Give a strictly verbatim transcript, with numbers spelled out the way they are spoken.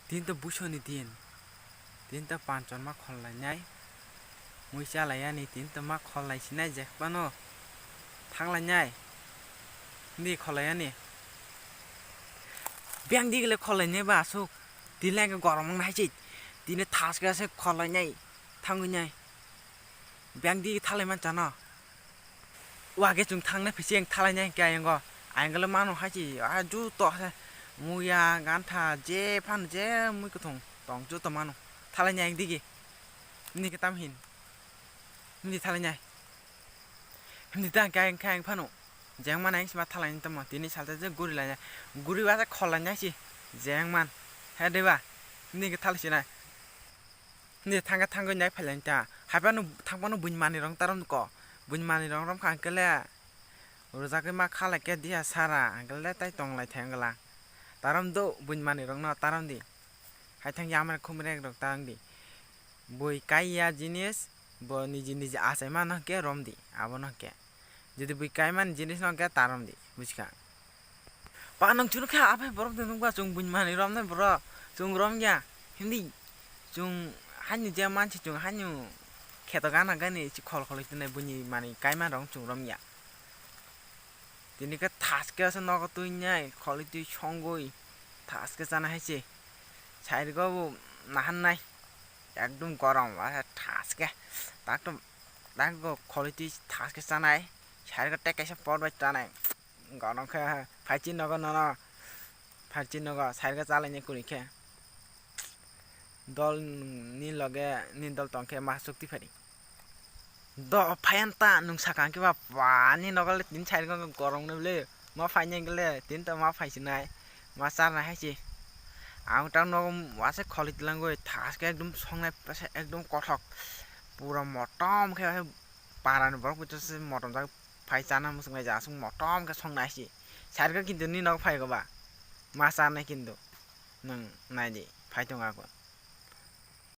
Tini to buisoni din. Tini to panchon ma khol lainai. Mui cha laiyani, tini to ma khol lai sinai je phano. Thang lainai. Hindi khol laiyani. Biyang digile khol lainai ba asuk. Tini lai gorong nang hai se. Tini thaske se khol lainai. Thangwi nai. Biyang di thalai man chano. Wage chwng thangnai phisi ang thalai nai khe ayang go. Ayang le mano hai se. A ju to se. Muya, gantha, je phano je mui kuthung. Tong ju to mano. Thalai nai ang digi. Hindi khe tam hin. Hindi thalai nai. Hindi ta ang khe ayang phano. Jeng mana ang sima thalai nai tamo. Tini salte je guri lai nai. Guri ba se khol lai nai se. Jeng man. He deba. Hindi khe thalai sinai. Hindi thangkhe thangwi nai phailai ta. Haiphano thangphano buini manwi rok tarom ko. Buini manwi rok romkha hwnkhe le. Rwjagwi ma khalai khe diya sara hwnkhe le tai tong lai thai wngla. Tarom do buini manwi rokno tarom di. Haithang yamre khumrek rok tarom di. Bui kaiya jinis bo niji niji achai mano hwnkhe rom di. Abono hwnkhe. Jodi bui kaimani jinis no hwnkhe tarom di, buji kha. Ba nwng chwng khe aphai borok de nukba chwng buini manwi romnai borok. Chwng rom ya. Hindi chwng haino je mansi chwng haino kheto gana gani si khol khol twnai buini manwi kaima rok chwng rom ya. Tini khe thaske se nogo twi nai kholi twi songwi thaske chana hai se. Sairgo bo nahan nai. Ekdom gorom, ah, thaske. Takto, takgo kholi twi thaske chanai. Sairgo tei kaisa pot bai chanai. Gorom khe phaichi nogo nono. Phaichi nogo, sairgo chalaini kuri khe. Dol ni loge, ni dol tong khe ma chukti phari. Do phayan ta nwng sakang khe ba, ba, ani nogo le tini side go gorong no le, ma phai nai le, tini to ma phai sinai, ma charnai hai se. Ang ta nogo wase kholi twlangwi thaske ekdom songnai, ekdom kothok, pura motom khe, para ni borok bai se motom jak phai chana muchungnai ja aswk motom khe songnai hai se. Side go kintu ni nogo phai go ba, ma charnai kintu nwng nai di, phai tong ako.